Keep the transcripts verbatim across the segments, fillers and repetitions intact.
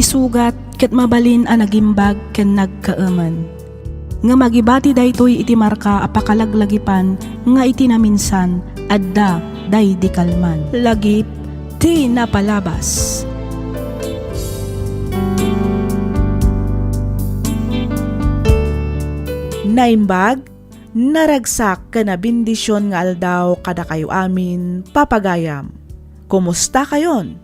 sugat ket mabalin a nagimbag ken nagkaemen. Ngem agibati daytoy iti marka a pakalaglagipan nga iti naminsan, adda daydi kalman. Lagip ti napalabas. Naimbag, naragsak ken nabendision nga aldaw kadakayo amin, papagayam. Kumusta kayon?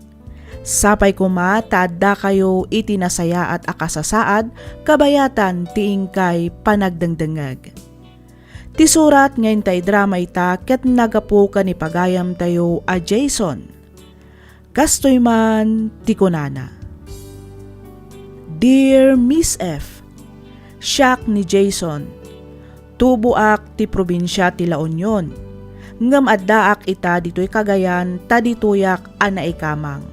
Sapay koma ta addakayo iti nasayaat a kasasaad kabayatan ti inkay panagdengdengngeg. Ti surat nga inta idrama ita ket nagapu ken ni pagayamtayo a Jason. Kastoy man ti kunana, "Dear Miss F, siak ni Jason. Tuboak ti probinsia ti La Union, ngem addaak ita ditoy Cagayan ta ditoyak a naikamang.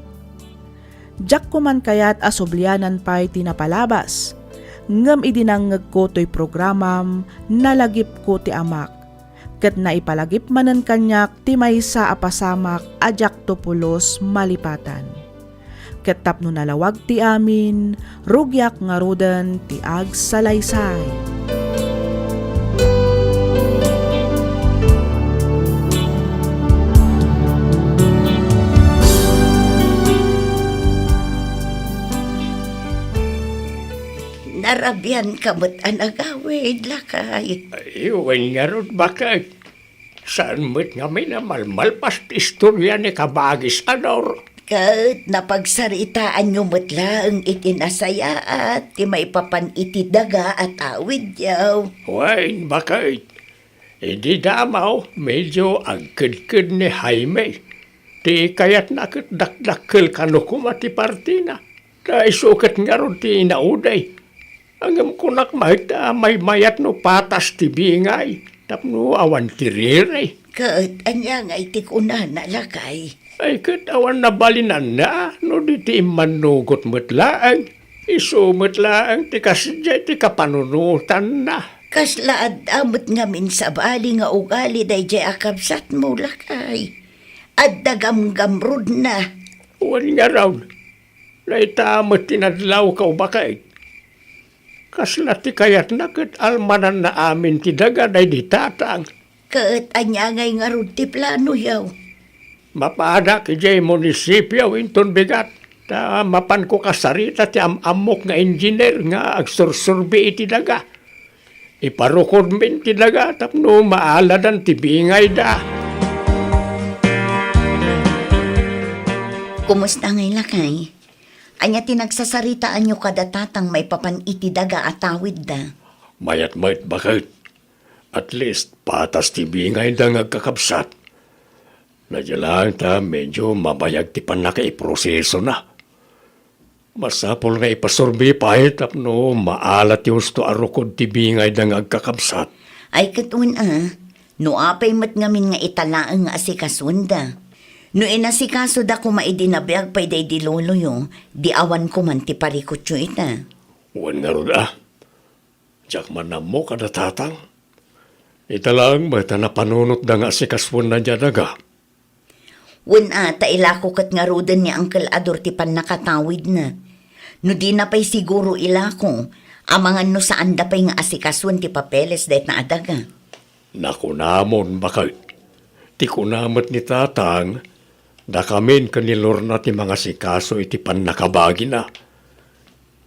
Diak koman kayat a sublianan pay ti napalabas, ngem idi nangngegko toy programam, nalagipko ti amak, ket naipalagip manen kaniak ti maysa a pasamak a diakto pulos malipatan. Ket tapno nalawag ti amin, rugiak ngaruden ti agsalaysay." Narabian ka met a nagawid, lakay. Ay, wen ngarud, baket. Saan met ngamin a malmalpas ti istoria ni Kabagis Anor. Ket napagsaritaanyo met laeng iti nasayaat ti maipapan iti daga a tawidyo. Wen, baket. Idi damaw, medyo agkedked ni Jaime. Ti kayatna ket dakdakkel kano koma ti partina. Ta isu ket ngarud ti inaudi. Ngem kunak met a maymayat no patas ti bingay tapno awan ti riri. Ket ania ngay ti kunana, lakay? Ay, ket awan nabalinanna no di ti immannugot met laeng. Isu met laeng ti kasdiay ti kapanunotanna. Kasla adda met ngamin sabali nga ugali daydiay a kabsatmo, lakay. Adda gamgamrudna. Wen ngarud, dayta met ti nadlawko, baket. Kasla ti kayatna ket almananna amin ti daga daydi tatang. Ket ania ngay ngarud ti planoyo? Mapadak idiay munisipio inton bigat, ta mapanko kasarita ti am-ammok nga engineer nga agsursurbi iti daga. Iparukodmin ti daga tapno maaladan ti bingayda. Kumusta ngay, lakay? Ania ti nagsasaritaanyo kada tatang maipapan iti daga a tawidda? Mayat met, baket. At least, patas ti bingayda nga agkakabsat. Nadia laeng ta medyo mabayag ti pannakaiprosesona. Masapul nga ipasurbi pay tapno maala ti husto a rukod ti bingayda nga agkakabsat. Ay, ket wen a, no apay met ngamin nga ita laeng nga asikasuenda. No inasikasoda koma idi nabiag pay daydi loloyo, di awan koman ti parikutyo ita. Wen ngarud a, diak man ammo kada tatang. Ita laeng met a napanunotda nga asikasuenna diay daga. Wen a, ta ilako ket ngaruden ni Uncle Ador ti pannakatawidna. No dina pay siguro ilako, amangan no saanda pay nga asikasuen ti papeles dayta a daga. Nakunamon, baket. Ti kuna met ni tatang, dakamin ken ni Lorna ti mangasikaso iti pannakabagina.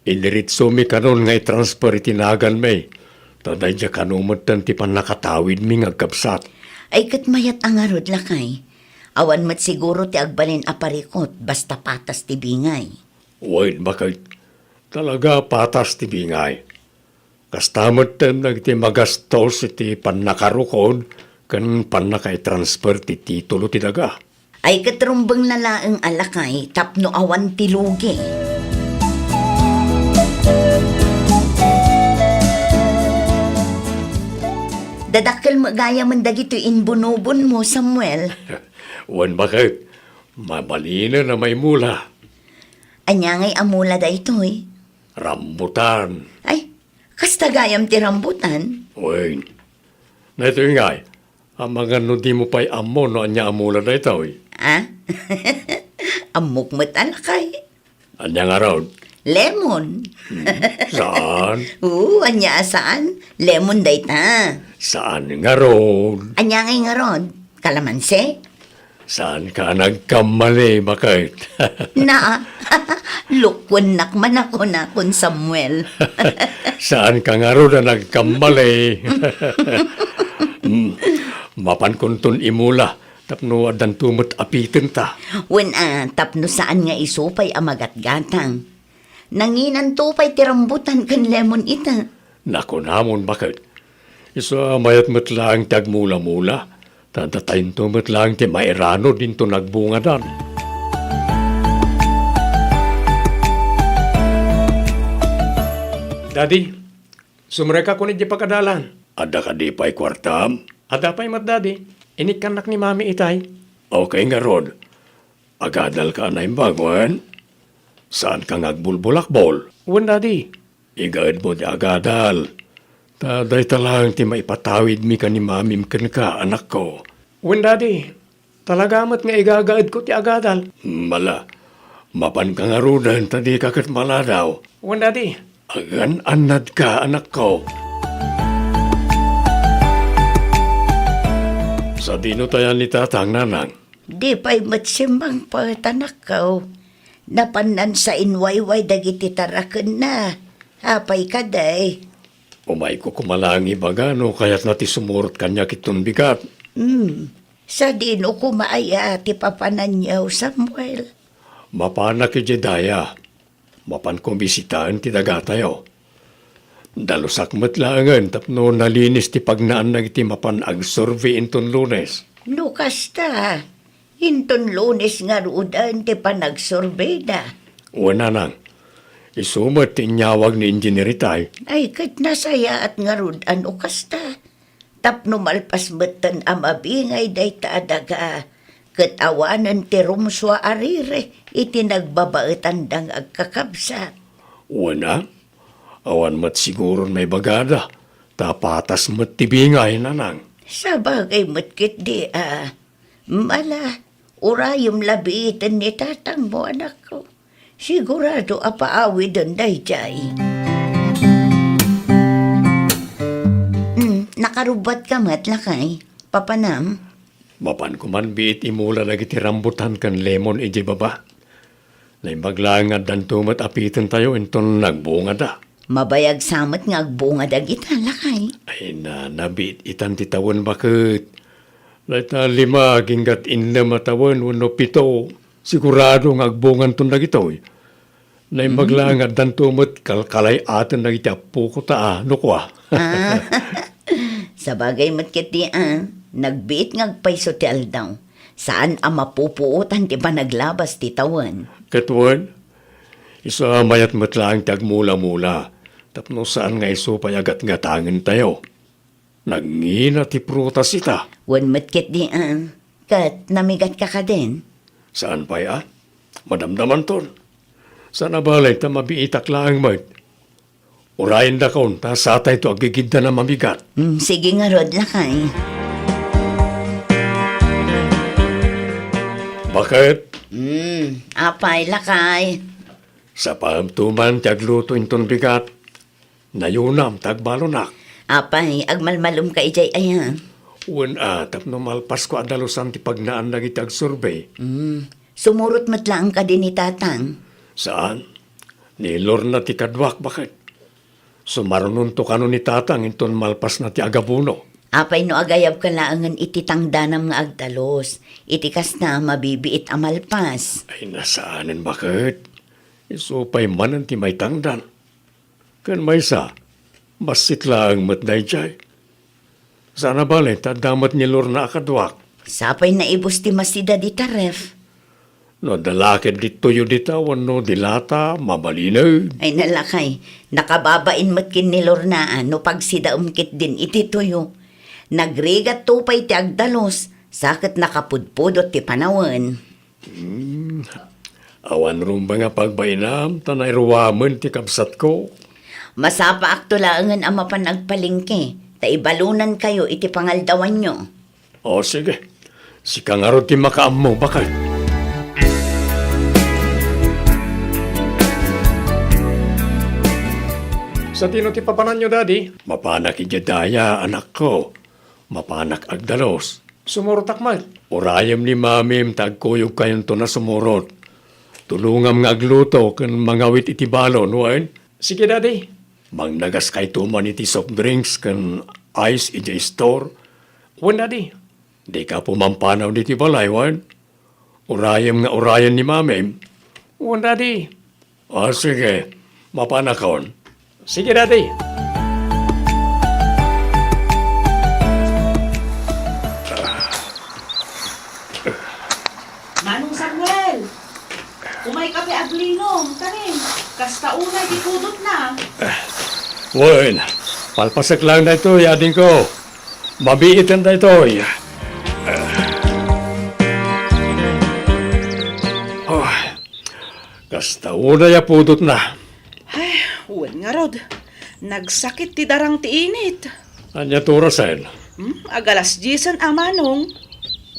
Indiretsomi kanon nga i-transfer iti naganmi, ta daydiay kano metten ti pannakatawidmi nga agkabsat. Ay, ket mayat a ngarud, lakay. Awan met siguro ti agbalin a parikut, basta patas ti bingay. Wen, baket. Talaga patas ti bingay. Kasta metten dagiti magastos iti pannakarukod ken pannakaitransfer ti titulo ti daga. Ay, ket rumbengna laeng a lakay tapno awan ti lugi. Dadakkel met gayamen dagitoy imbunobonmo, Samuel. Wen, baket. Mabalinen a maimula. Ania ngay a mula daytoy? Rambutan. Ay, kasta gayam ti rambutan? Wen. Daytoy ngay, amangan no dimo pay ammo no ania a mula daytoy. Ah? Ammok met a lakay. Ania ngarud? Lemon. Hmm, saan? Oo, ania a saan? Lemon dayta. Saan ngarud? Ania ngay ngarud? Kalamansi? Saanka a nagkamali, baket? Na, lukuennak man a kunakon, Samuel. Saanka ngarud a nagkamali. Hmm, mapankonton imula tapno addanto met apitenta. Wen a, tapno saan nga isu pay a magatgatang. Nanginanto pay ti rambutan ken lemon ita. Nakunamon, baket. Isu a mayat met laeng ti agmulamula, ta dataynto met laeng ti mairanod inton agbungadan. Daddy, sumrekka kon idiay pagadalan. Adda kadi pay kuartam? Adda pay met, Daddy. Inikkannak ni Mami itay. Okay ngarud. Agadalka a naimbag, wen? Saanka nga agbulbulakbol? Wen, Daddy. Igaedmo ti agadal. Ta dayta laeng ti maipatawidmi ken ni Mamim kenka, anakko. Wen, Daddy. Talaga met nga igagaedko ti agadal. Mala, mapanka ngaruden ta dika ket maladaw. Wen, Daddy. Agan-annadka, anakko. Sadino tayan ni Tatang, Nanang? Di pay met simmangpet, anakko. Napannan sainwayway dagiti tarakenna. Apay kadi? Umayko koma laeng ibaga no kayatna ti sumurot kaniak iton bigat. Hmm. Sadino koma aya ti papananyo, Samuel? Mapanak idiay daya. Mapanko bisitaen ti dagatayo. Dalusak met laengen tapno nalinis ti pagnaan dagiti mapan agsurvey inton Lunes. No kasta, inton Lunes ngaruden ti panagsurbeyda. Wen, Nanang, isu met ti inyawag ni Engineer itay. Ay, ket nasayaat ngarud a no kasta. Tapno malpas metten a mabingay dayta a daga, ket awanen ti rumsua a riri iti nagbabaetanda nga agkakabsat. Wen a, awan met siguron maibagada, ta patas met ti bingay, Nanang. Sabagay met ketdi a, mala, urayem la biiten ni tatangmo, anakko. Sigurado a paawiden daydiay. Hmm, nakarubbuatka met, lakay. Papanam? Mapanko man biit imula dagiti rambutan ken lemon idiay baba. Naimbag laeng nga addanto met apitentayo inton nagbungada. Mabayag sa met nga agbunga dagita, lakay. Ay na, nabiit-itan ti tawen, baket. Dayta lima aginggat innem a tawen wenno pito, sigurado nga agbunganton dagitoy. Naimbag Mm. laeng addanto met kalkalay-aten dagiti appoko ta, a, no kua. Ah, sabagay met ketdi a, nagbiit nga agpayso ti aldaw. Saan a mapupuotan ti panaglabas ti tawen. Ket wen, isu a mayat met laeng ti agmula-mula, tapno saan nga isu pay a gatgatangentayo. Nangina ti prutas ita. Wen met ketdi a, ket namigatka kadin? Saan pay a, madamdamanton. Saan a bale ta mabiitak laeng met. Urayendakon ta satayto aggigiddan a mamigat. Mm, sige ngarud, lakay. Baket? Mm, apay, lakay? Sapaemto man ti agluto inton bigat. Nayunam ta agbalonak. Apay, agmalmalumka idiay aya? Wen a, tapno malpasko a dalusan ti pagnaan dagiti agsurvey. Mm. Sumurot met laeng kadi ni Tatang? Saan. Ni Lorna ti kaduak, baket. Sumarunonto kano ni Tatang inton malpasna ti agabuno. Apay no agayabka laengen iti tangdanam nga agdalus? Iti kasta, mabibiit a malpas. Ay, nasaanen, baket. Isu pay manen ti maitangdan. Ken maysa, bassit laeng met daydiay. Saan a bale ta adda met ni Lorna a kaduak. Sapay naibus ti masida dita ref. No adda la ketdi tuyo dita wenno dilata, mabalinen. Ay, nalakay, nakababain met ken ni Lorna a no pagsidaem ketdin iti tuyo. Nagrigatto pay ti agdalus, sa ket nakapudpudot ti panawen. Hmm. Awan rumbeng a pagbainam ta nairuamen ti kabsatko. Masapaakto laengen a mapan agpalengke, ta ibalonankayo iti pangaldawanyo. O, sige. Sika ngarud ti makaammo, baket. Sadino ti papananyo, Daddy? Mapanak idiay daya, anakko. Mapanak agdalus. Sumurotak met. Urayem ni Mamim ta agkuyogkayonto a sumurot. Tulongam nga agluto ken mangawit iti balon, wen? Sige, Daddy. Mangnagas kayto man iti soft drinks ken ice idiay store. Wen, Daddy. Dika pumampanaw ditoy balay, wen? Urayem nga urayen ni Mamim. Wen, Daddy. Ah, sige. Mapanakon. Sige, Daddy. Manong Samuel! Umayka pay aglinom, kanin. Kasta unay ti pudotna. Wen, palpasek laeng daytoy, adingko. Mabiiten daytoy. Oh, kasta unay a pudotna. Ay, wen ngarud. Nagsakit ti darang ti init. Ania ti orasen? Hmm, agalas diesen a, Manong.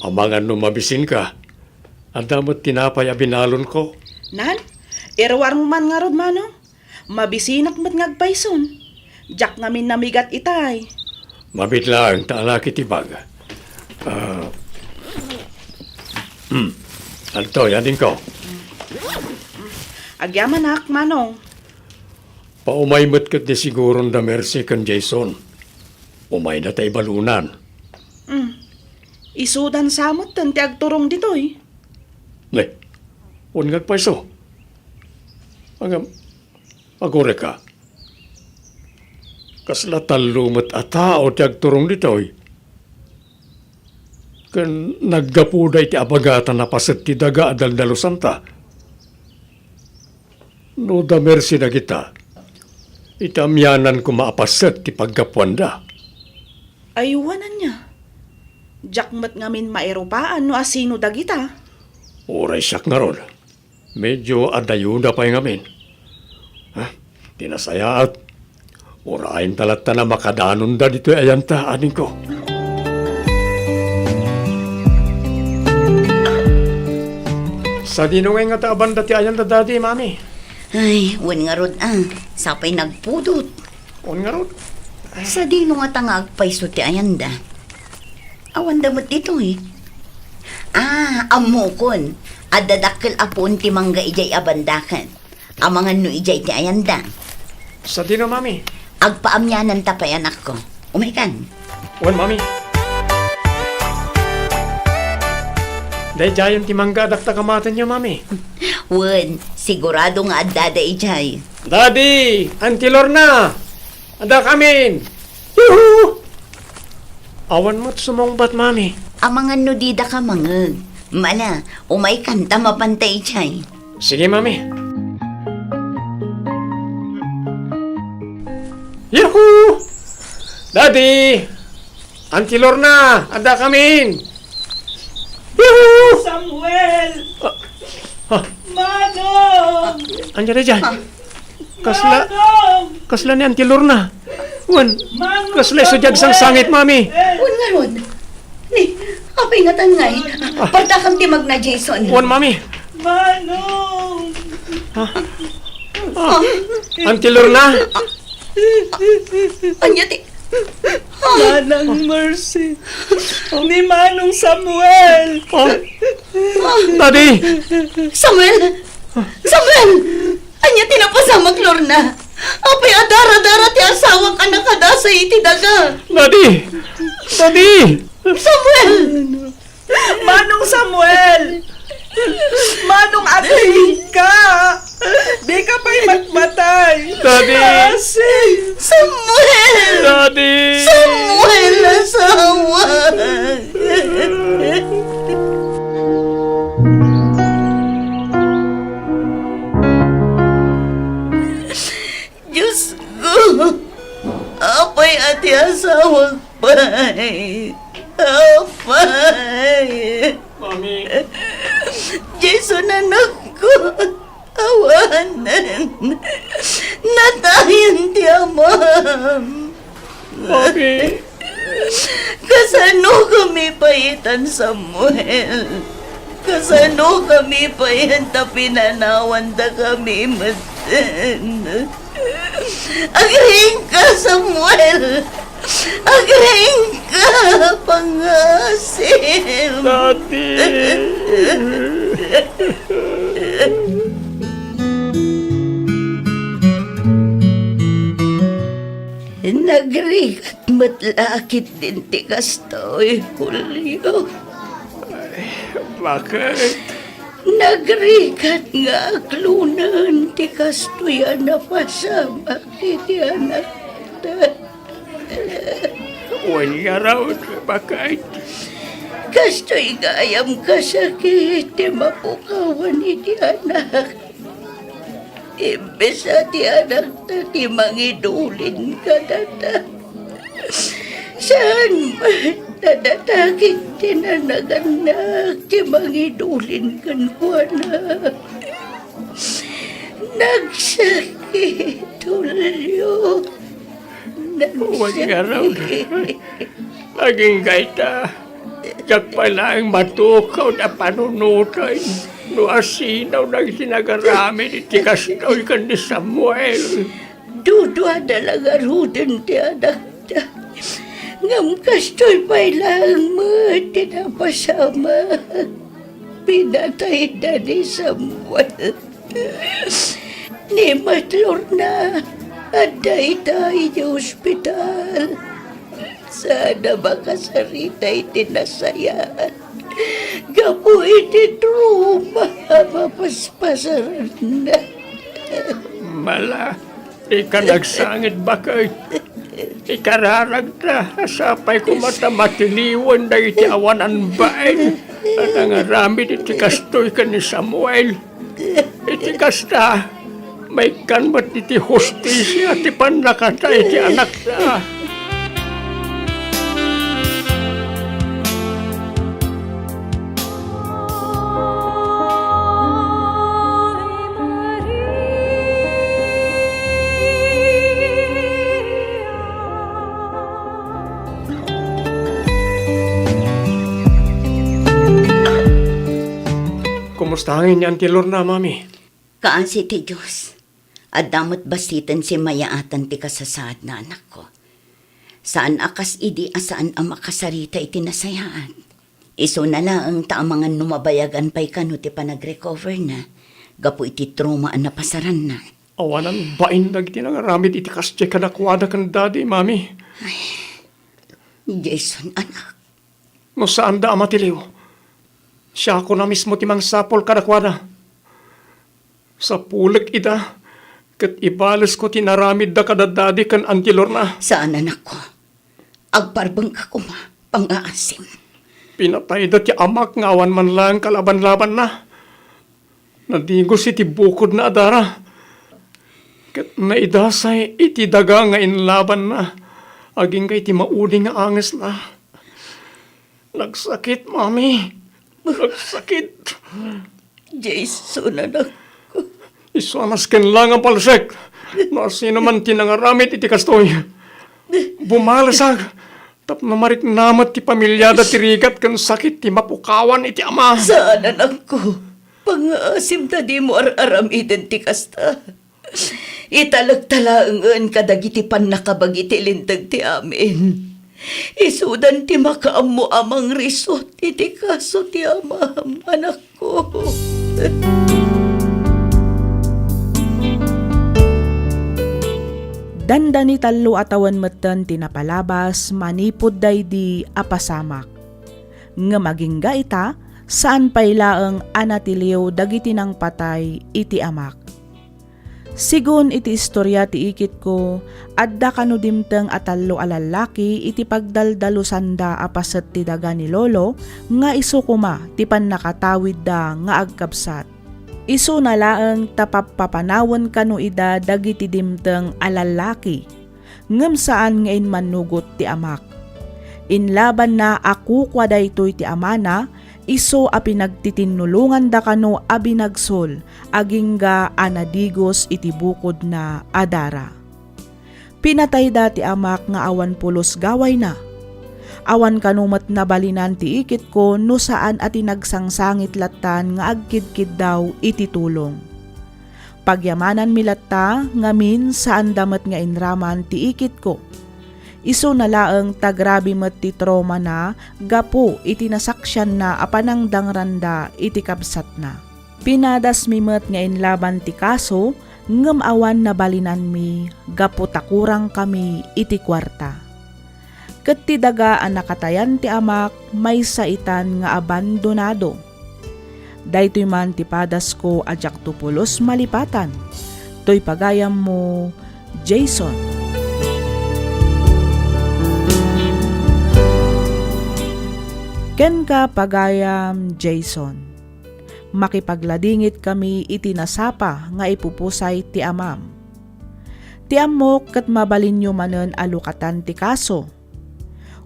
Amangan no mabisinka. Adda met tinapay a binalonko. Nan, iruarmo man ngarud, Manong. Mabisinak met nga agpayson. Diak ngamin namigat itay. Mabiit laeng ta alaki ti bag. Ah, hmm. Adtoy, adingko. Agyamanak, Manong. Paumay met ket ni siguron da Mercy ken Jason. Umayda ta ibalunan. Hmm. Isudan sa metten ti agturong ditoy. Ne, wen nga agpayso. Ngem, agurayka. Kasla tallo met a tao ti agturong ditoy. Ken naggapuda iti abagatan a paset ti daga a daldalusanta. No da Mercy dagita, iti amianan koma a paset ti paggapuanda. Ay, wen ania? Diak met ngamin mairupaan no asino dagita. Uray siak ngarud. Medyo adayoda pay ngamin. Ha? Ti nasayaat, urayenta latta a makadanonda ditoy ayanta, adingko. Sadino ngay ngata a banda ti ayanda, Daddy, Mami? Ay, wen ngarud a, sapay nagpudot. Wen ngarud? Sadino ngata nga agpayso ti ayanda? Awanda met ditoy. Ah, ammokon. Adda dakkel a puon ti mangga idiay a banda ket. Amangan no idiay ti ayanda. Sadino, Mami? Agpaamiananta pay, anakko. Umaykan. Wen, Mami. Daydiayen ti mangga a dakta kamatenyo, Mami. Wen, sigurado nga addada idiay. Daddy! Auntie Lorna! Addakamin! Yuhu! Awan met sumungbat, Mami. Amangan no didaka mangngeg. Mala, umaykan ta mapanta idiay. Sige, Mami. Yuhu! Daddy! Auntie Lorna, addakamin! Yuhu! Samuel! Ah, ah. Manong! Ania daydiay? Ah. Kasla, Manong! Kasla ni Auntie Lorna. Wen, Manong kasla isu diay Samuel! Agsangsangit, Mami. Wen ngarud. Ni, apay ngatan ngay? Ah. Partakam ti magna, Jason. Wen, Mami. Manong! Ah. Ah. Auntie Lorna? Ania ti Nanang Mercy, ni Manong Samuel. Oh. Daddy! Samuel! Samuel! Ania ti napasamak, Lorna? Apay a dara-dara ti asawak a nakadasay iti daga? Daddy! Daddy! Samuel! Manong Samuel! Manong, agriingka! Dika pay matmatay! Daddy! Mercy! Samuel! Daddy! Samuel, asawa! Dios ko, apay a ti asawak pay? Apay? Mami. Jason, anakko, awanen. Natayen ti amam. Mami. Kasanokami pay itan, Samuel? Kasanokami pay ta pinanawantakami metten? Agriingka, Samuel! Agriingka, pangasim! Daddy! Nagrigat met la ketdin ti kastoy, Julio. Ay, bakit? Nagrigat nga aklonen ti kastoy a napasamak iti anakta. Wen ngarud, bakit? Kastoy gayam kasakit ti mapukawan iti anak. Imbes a ti anakta ti mangidulin kadata, saan met, nadata ket ti nanagannak ti mangidulin kenkuana. Nagsakit, Julio. Wen ngarud. Nagsakit. Agingga ita, diak pay laeng matukaw a panunoten no asino dagiti nagaramid iti kastoy ken ni Samuel. Duduada la ngaruden ti anakta. Ngem kastoy pay laeng met ti napasamak. Pinatayda ni Samuel. Ni Mat Lorna, adda ita iti ospital. Saan a makasarita iti nasayaat gapu iti trauma a mapaspasaranna. Mala, dika nagsangit, bakit? Ikararagta a sapay koma ta matiliwen dagiti awanan bain a nangaramid iti kastoy ken ni Samuel. Iti kasta, maikkan met iti hustisia ti pannakatay ti anakta. Kumusta ngamin ni Auntie Lorna, Mami? Kaasi ti Dios. Adda met basiten simmayaatan ti kasasaadna, anakko. Saan a kas idi a saan a makasarita iti nasayaat. Isuna laeng ta amangan no mabayagan pay kano ti panagrecoverna gapu iti trauma a napasaranna. Awanan bain dagiti nangaramid iti kasdiay kadakuada ken Daddy, Mami. Ay, Jason, anak. No saanda a matiliw, siakon a mismo ti mangsapul kadakuada. Sapulek ida, ket ibalesko ti inaramidda kada Daddy ken Auntie Lorna. Saan, anakko. Agparbengka koma, pangngaasim. Pinatayda ti amak nga awan man laeng kalaban-labanna. Nadigos iti bukodna a dara, ket naidasay iti daga nga inlabanna agingga iti maudi nga angesna. Nagsakit, Mami. Nagsakit. Jason, anakko. Isu a nasken la nga palsek no asino man ti nangaramid iti kastoy. Bumalesak tapno marikna met ti pamiliada ti rigat ken sakit ti mapukawan iti ama. Saan, anakko. Pangngaasim ta dimo ar-aramiden ti kasta. Italekta laengen kadagiti pannakabagi ti linteg ti amin. Isudan ti makaammo a mangrisot iti kaso ti amam, anakko. Dandani tallo a tawen metten ti napalabas manipud daydi a pasamak. Ngem agingga ita, saan pay laeng a natiliw dagiti nangpatay iti amak. Sigun iti istoria ti ikitko, adda kano dimteng a tallo a lallaki iti pagdaldalusanda a paset ti daga ni Lolo nga isu koma ti pannakatawidda nga agkabsat. Isuna laeng ta pappapanawen kano ida dagiti dimteng a lallaki, ngem saan nga immannugot ti amak. Inlabanna a kukua daytoy ti amana, isu a pinagtitinnulonganda kano a binagsul agingga a nadigos iti bukodna a dara. Pinatayda ti amak nga awan pulos gawayna. Awan kano met nabalinan ti ikitko no saan a ti nagsangsangit lattan nga agkidkiddaw iti tulong. Pagyamananmi latta ngamin, saanda met nga inraman ti ikitko. Isuna laeng ta grabe met ti traumana gapu iti nasaksianna a panangdangranda iti kabsatna. Pinadasmi met nga inlaban ti kaso, ngem awan nabalinanmi gapu ta kurangkami iti kuarta. Ket ti daga a nakatayan ti amak maysa itan nga abandonado. Daytoy man ti padasko a diakto pulos malipatan. Toy pagayammo, Jason. Kenka, pagayam Jason, makipagladingit kami iti nasapa nga ipupusay ti amam. Ti ammok ket mabalinyo manen a lukatan ti kaso.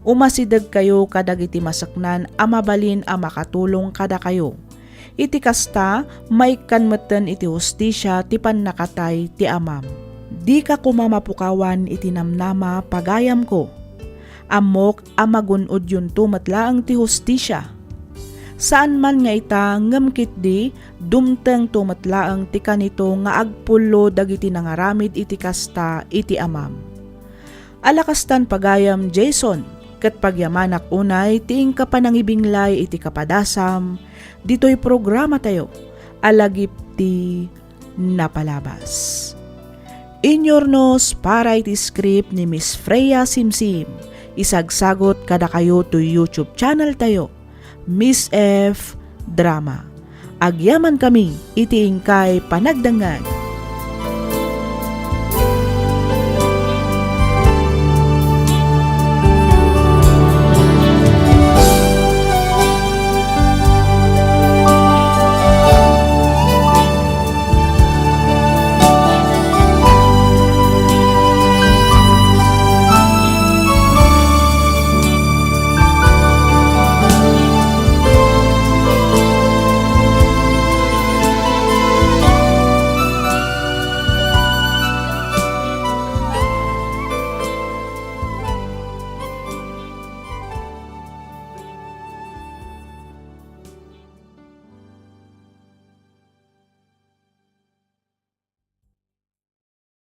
Umasidegkayo kadagiti maseknan a mabalin a makatulong kadakayo. Iti kasta, maikkan metten iti hustisia ti pannakatay ti amam. Dika koma mapukawan iti namnama, pagayamko. Ammok a magun-odyonto met laeng ti hustisia. Saan man nga ita, ngem ketdi, dumtengto met laeng ti kanito nga agpullo dagiti nangaramid iti kasta iti amam. Ala kastan, pagayam Jason, ket pagyamanak unay ti inka panangibinglay iti kapadasam ditoy programatayo a lagip ti napalabas. Inyurnos para iti script ni Miss Freya Simsim, isagsagot kadakayo toy YouTube channel tayo, Miss F Drama. Agyaman kami iti inkay panagdengngeg.